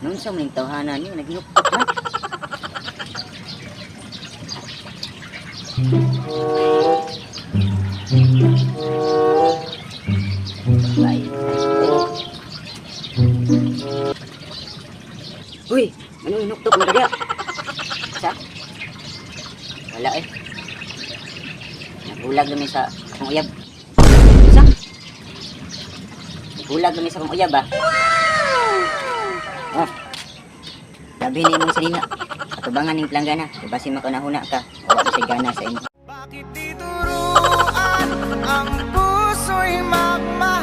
Noon sa mga tawhana niyo, naginuktok man. Bye. Uy, anong hinuktok mo kaya? Sa? Wala eh. Nagulag kami sa akong uyab. Sa? Nagulag kami sa akong uyab ah. Oh. Labi na imong sarina. Atubangan ning planggana. Basin makanahuna ka. Wa ba gana sa imo. Bakit di turuan ang puso'y magmahal?